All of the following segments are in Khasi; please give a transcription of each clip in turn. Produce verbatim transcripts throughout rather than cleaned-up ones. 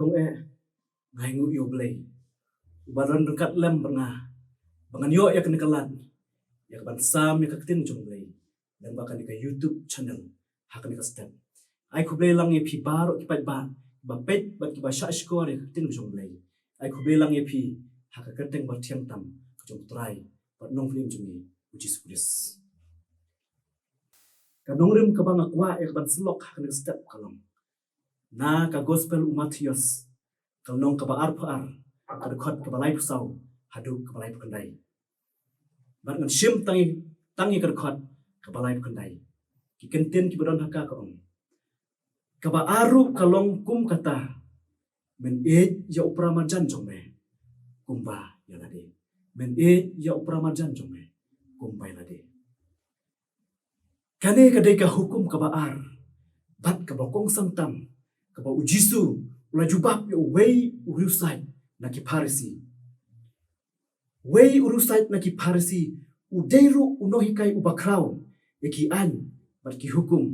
Kong eh, nga ai nguh ïa U Blei uba don ryngkat lem bad nga ba ngan ïoh ïa kane ka lad ïa ka ban sam ïa ka ktien jong U Blei lyngba kane ka YouTube channel ha kane ka step. Ai khublei lang ïa phi baroh ki paidbah ba peit bad kiba shah shkor ïa ka ktien jong U Blei. Ai khublei lang ïa phi ha ka kyrteng ba thiang tam ka jong U Trai bad Nongpynim jong ngi U Jisu Khrist. Ka nongrim kaba nga kwah ïa ka ban sylok ha kane ka step ka long na ka Gospel u Mathaios, ka lynnong kaba arphew ar, ka dkhot kaba laiphew saw haduh kaba laiphew khyndai. Bad ngan shim tang ïa, tang ïa ka dkhot kaba laiphew khyndai. Ki kyntien kiba don ha ka ka ong: Kaba ar ruh ka long kum kata: men ïeit ïa u para marjan jong me kumba ïa lade. Men ïeit ïa u para marjan jong me kumba ïa lade. Kane ka dei ka hukum kaba ar bad kaba kongsan tam kaba U Jisu u la jubab ïa uwei u riewsaid na ki Pharisi. Uwei u riewsaid na ki Pharisi u dei ruh u nonghikai uba khraw ïa ki aiñ bad ki hukum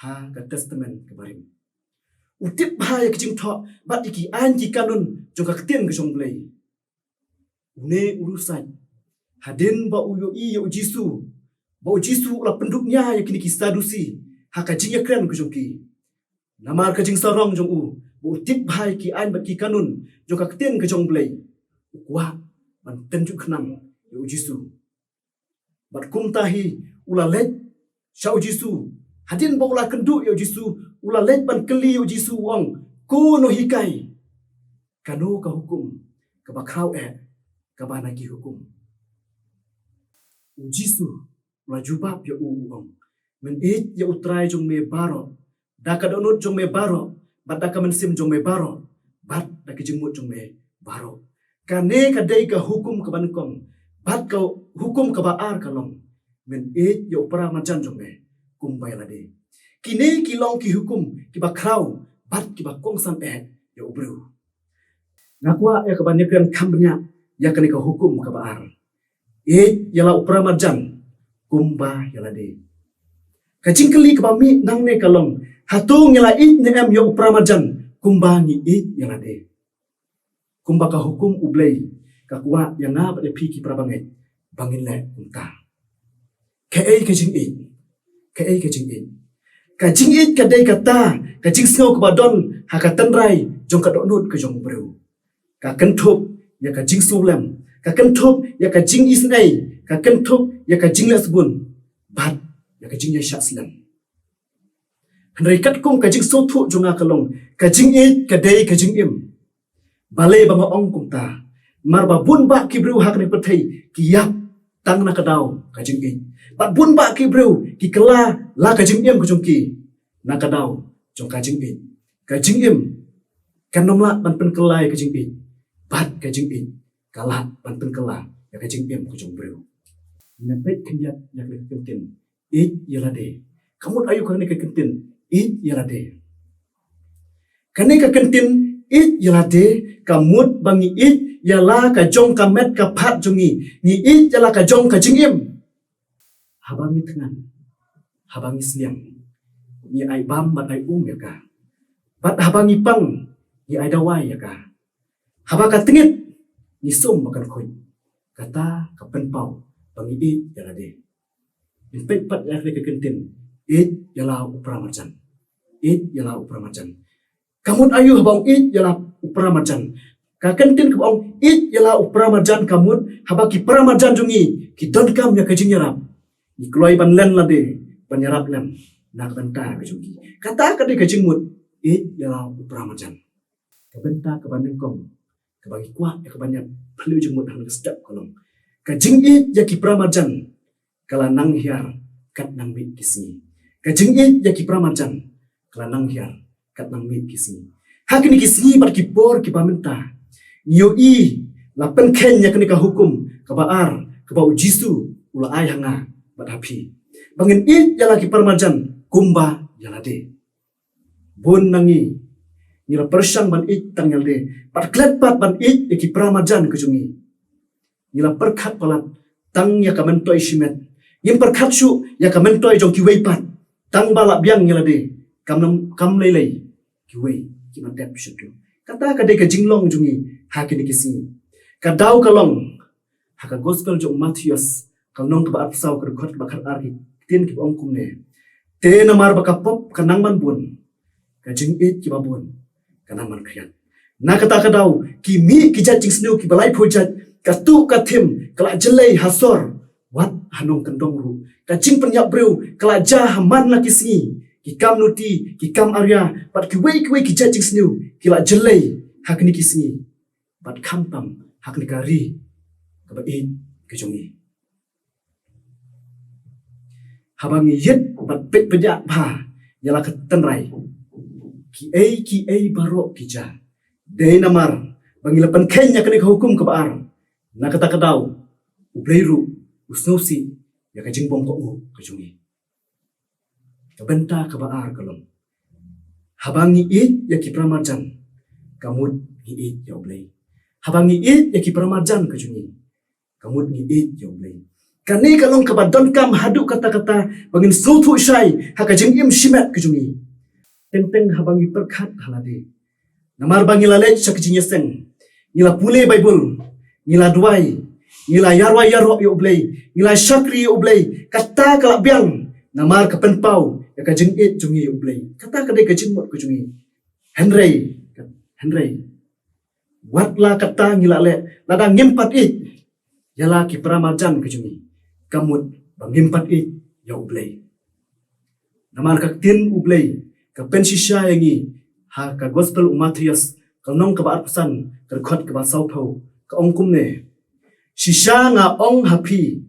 ha ka Testament kaba rim. U tip bha ïa ki jingthoh bad ïa ki aiñ ki kanun jong ka ktien ka jong U Blei. Une u riewsaid, hadien ba u ïohi ïa U Jisu, ba U Jisu u la pynduh nia ïa kine ki Sadusi ha ka jingïakren ka jong ki, namar ka jingsarong jong u ba u tip bha ïa ki aiñ bad ki kanun jong ka ktien ka jong U Blei, u kwah ban tynjuh khnang ïa U Jisu. Bad kumta hi u la leit sha U Jisu. Hadien ba u la kynduh ïa U Jisu, u la leit ban kylli ïa U Jisu, u ong: Ko nonghikai, kano ka hukum kaba khraw eh kaba na ki hukum? U Jisu u la jubab ïa u, u ong: Men ïeit ïa U Trai jong me baroh da ka dohnud jong me baroh, bad da ka mynsiem jong me baroh, bad da ki jingmut jong me baroh. Kane ka dei ka hukum kaba nyngkong. Bad ka hukum kaba ar ka long: Men ïeit ïa u para marjan jong me kumba ïa lade. Kine ki long ki hukum kiba khraw bad kiba kongsan eh ïa u briew. Nga kwah ïa ka ban ïakren kham bniah ïa kane ka hukum kaba ar: Ïeit ïa la u para marjan kumba ïa lade. Ka jingkylli kaba mih nangne ka long: Hato ngi la ïeit ne em ïa u para marjan kumba ngi ïeit ïa lade? Kumba ka hukum U Blei, ka kwah ïa nga bad ïa phi ki para bangeit ba ngin leh kumta. Kaei ka jingïeit? Kaei ka jingïeit? Ka jingïeit ka dei kata ka jingsngew kaba don ha ka tynrai jong ka dohnud ka jong u briew. Ka kynthup ïa ka jingsngewlem, ka kynthup ïa ka jingisynei, ka kynthup ïa ka jingleh sbun bad ïa ka jingïaishah slem. Hynrei katkum ka jingsngewthuh jong nga ka long, ka jingïeit ka dei ka jingim. Balei ba nga ong kumta? Namar ba bun bah ki briew ha kane ka pyrthei ki ïap tang na ka daw ka jingïeit. Bad bun bah ki briew ki kylla la ka jingim ka jong ki na ka daw jong ka jingïeit. Ka jingim kan ym lah ban pynkylla ïa ka jingïeit, bad ka jingïeit ka lah ban pynkylla ïa ka jingim ka jong u briew. Ngin peit khyndiat ïa kane ka kyntien, ïeit ïa lade. Ka mut aïu kane ka kyntien ïeit ïa lade? Kane ka kyntien ïeit ïa lade ka mut ba ngi ïeit ïa la ka jong ka met ka phad jong ngi, ngi ïeit ïa la ka jong ka jingim. Haba ngi thngan, haba ngi sliang, ngi ai bam bad ai um ïa ka. Bad haba ngi pang, ngi ai dawai ïa ka. Haba ka tngit, ngi sum ba kan khuid. Kata ka pynpaw ba ngi ïeit ïa lade. Ngin peit pat ïa kane ka kyntien, ïeit ïa la u para marjan. Ïeit ïa la u para marjan. Ka mut aïu haba ong ïeit ïa la u para marjan? Ka kyntien kaba ong ïeit ïa la u para marjan ka mut haba ki para marjan jong ngi ki donkam ïa ka jingïarap, ngi kloi ban len lade ban ïarap lem na ka bynta ka jong ki. Kata ka dei ka jingmut ïeit ïa la u para marjan. Ka bynta kaba nyngkong kaba ngi kwah ïa ka ban ïa phylliew jingmut ha kane ka step ka long, ka jingïeit ïa ki para marjan ka la nang hiar kat nang miet ki sngi. Ka jingïeit ïa ki para marjan ka la nang hiar kat nang miet ki sngi. Ha kine ki sngi bad ki por kiba mynta, ngi ïohi la pynkheiñ ïa kane ka hukum kaba ar kaba U Jisu u la ai ha nga bad ha phi, ba ngin ïeit ïa la ki para marjan kumba ïa lade. Bun na ngi, ngi la pyrshang ban ïeit tang ïa lade, bad klet pat ban ïeit ïa ki para marjan ka jong ngi. Ngi la pyrkhat palat tang ïa ka myntoi shimet, ngim pyrkhat shuh ïa ka myntoi jong kiwei pat, tang ba la biang ïa lade, kam, kam lei lei kiwei ki ban dep shuh. Kata ka dei ka jinglong jong ngi ha kine ki sngi. Ka daw ka long ha ka gospel jong u Mathaios, ka lynnong kaba arphew saw, ka dkhot kaba khatar, ki ktien kiba ong kumne: Te namar ba ka pop ka nang ban bun, ka jingïeit kiba bun ka nang ban khriat. Na kata ka daw, ki mih ki jait jingsniew kiba laiphew jait, ka tuh ka thim, ka la jyllei ha sor, wat ha nongkyndong ruh. Ka jingpynïap briew ka la jia ha man la ki sngi. Ki kam nuti, ki kam aria, bad kiwei kiwei ki jait jingsniew ki la jyllei ha kine ki sngi, bad khamtam ha kane ka ri kaba ïeit ka jong ngi. Haba ngi ïeit bad peit pynïap bha ïa la ka tynrai, kiei kiei baroh ki jia. Dei namar ba ngi la pynkheiñ ïa kane ka hukum kaba ar. Na kata ka daw, U Blei ruh u sngewsih ïa ka jingbymkohnguh ka jong ngi. Ka bynta kaba ar ka long, haba ngi ïeit ïa ki para marjan, ka mut ngi ïeit ïa U Blei. Haba ngi ïeit ïa ki para marjan ka jong ngi, ka mut ngi ïeit ïa U Blei. Kane ka long kaba donkam haduh katta katta ba ngin sngewthuh shai ha ka jingim shimet ka jong ngi. Teng teng haba ngi pyrkhat ha lade, namar ba ngi la leit sha ka jingïaseng, ngi la pule Baibl, ngi la duwai, ngi la ïarwai ïaroh ïa U Blei, ngi la shakri ïa U Blei, kata ka la biang namar ka pynpaw ïa ka jingïeit jong ngi ïa U Blei. Kata ka dei ka jingmut ka jong ngi. Hynrei, hynrei, wat la kata ngi la leh, lada ngim pat ïeit ïa la ki para marjan ka jong ngi, ka mut ba ngim pat ïeit ïa U Blei. Namar ka ktien U Blei ka pynshisha ïa ngi ha ka gospel u Mathaios, ka lynnong kaba arphew san, ka dkhot kaba sawphew, ka ong kumne: Shisha nga ong ha phi,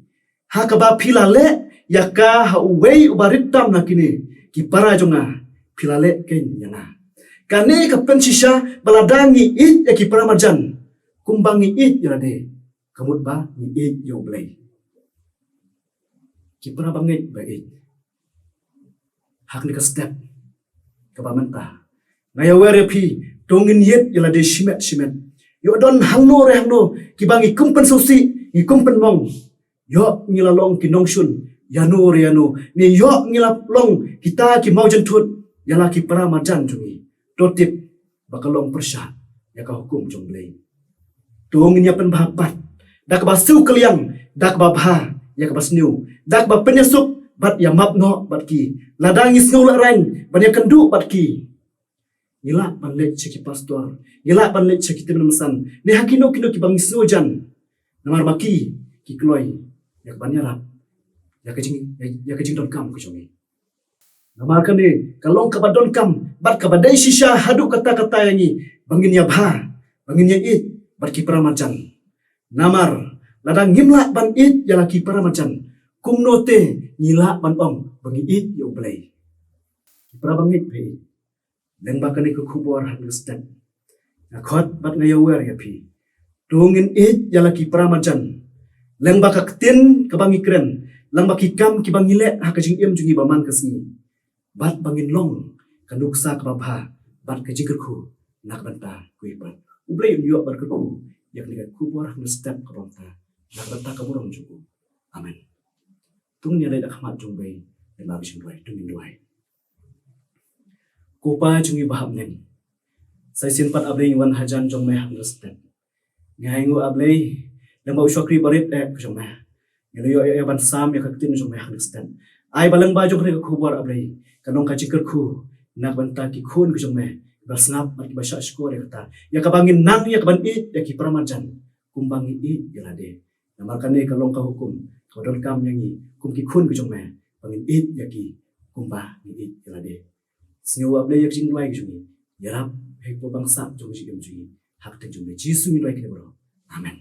ha kaba phi la leh ïa ka ha uwei uba rit tam na kine ki para jong nga, phi la leh keiñ ïa nga. Kane ka pynshisha ba lada ngi ïeit ïa ki para marjan kumba ngi ïeit ïa lade, ka mut ba ngi ïeit ïa U Blei. Ki para bangeit ba ïeit, ha kane ka step kaba mynta, nga ïawer ïa phi, to ngin ïeit ïa lade shimet shimet. Ïoh don hangno re hangno kiba ngi kum pynsngewsih, ngi kum pynmong, ïoh ngi la long ki nongshun ïano re ïano, ne ïoh ngi la long kita ki mawjynthut ïa la ki para marjan jong ngi, to tip ba ka long pyrshah ïa ka hukum jong U Blei. To ngin ïa pynbha pat da kaba siew kylliang, da kaba bha ïa kaba sniew, da kaba pynïasuk bad ïa map noh bad ki. Lada ngi sngew lehraiñ ban ïakynduh bad ki, ngi lah ban leit sha ki pastor, ngi lah ban leit sha ki tymmen basan, ne ha kino kino kiba ngi sngewjan, namar ba ki ki kloi ïa kaban ïarap ïa ka jing, ïa ka jingdonkam ka jong ngi. Namar kane ka long kaba donkam bad kaba dei shisha haduh katta katta ïa ngi ba ngin ïa bha, ba ngin ïa ïeit bad ki para marjan. Namar lada ngim lah ban ïeit ïa la ki para marjan, kumno te ngi lah ban ong ba ngi ïeit ïa U Blei? Ki para bangeit phi, lyngba kane ka khubor ha kane ka step, nga khot bad nga ïawer ïa phi, to ngin ïeit ïa la ki para marjan. Lyngba ka ktien kaba ngi kren, lyngba ki kam kiba ngi leh ha ka jingim jong ngi ba man ka sngi, bad ba ngin long ka nuksa kaba bha bad ka jingkyrkhu na ka bynta kiwei pat. U Blei un ïoh ban kyrkhu ïa kane ka khubor ha kane ka step kaba mynta na ka bynta ka burom jong u. Amen. To ngin ïa leit ha khmat jong U Blei, lem bad ka jingduwai, to ngin duwai. Ko Pa jong ngi ba ha bneng, sa shisien pat A Blei ngi wan hajan jong me ha kane ka step. Ngi ainguh A Blei, lem bad u shakri barit eh ka jong me, ngi la ïoh ïa ban sam ïa ka ktien jong me ha kane ka step. Ai ba lem bad jong kane ka khubor A Blei, kan long ka jingkyrkhu na ka bynta ki khun ka jong me, kiba sngap bad kiba shah shkor ïa kata, ïa kaba ngin nang ïa kaban ïeit ïa ki para marjan kumba ngi ïeit ïa lade. Namar kane ka long ka hukum kaba donkam ïa ngi kum ki khun ka jong me, ba ngin ïeit ïa ki kumba ngi ïeit ïa lade. Sngew A Blei ïa ka jingduwai ka jong ngi. Ïarap ha ki por ba sah jong ka jingim jong ngi. Ha ka kyrteng jong U Blei Jisu ngi duwai kane baroh. Amen.